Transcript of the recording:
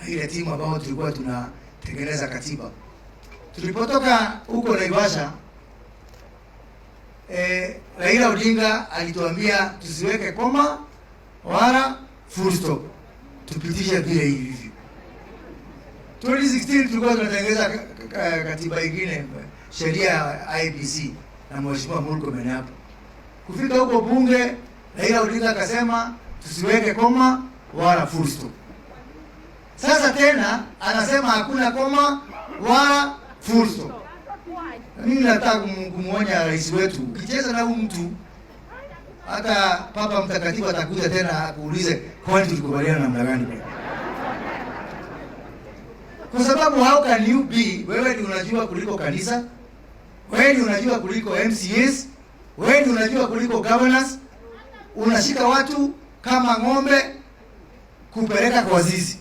Na ile timu ambayo tulikuwa tunatengeneza katiba. Tulipotoka huko Naivasha, Raila Odinga alituambia tusiweke koma wala full stop, tupitishe vile hivi hivi. 2016 tulikuwa tunatengeneza katiba ingine, sheria ya IEBC na Mheshimiwa Murkomen hapo. Kufika huko bunge, Raila Odinga akasema tusiweke koma wala full stop. Sasa tena anasema hakuna koma wala full stop. Mimi nataka kumuonya rais wetu, ukicheza na huyu mtu, hata Papa Mtakatifu atakuja tena akuulize, "Kwani tulikubaliana namna gani bwana?" Kwa sababu how can you be, wewe ni unajua kuliko kanisa, wewe ni unajua kuliko MCAs, wewe ni unajua kuliko governors, unashika watu kama ng'ombe kupeleka kwa zizi.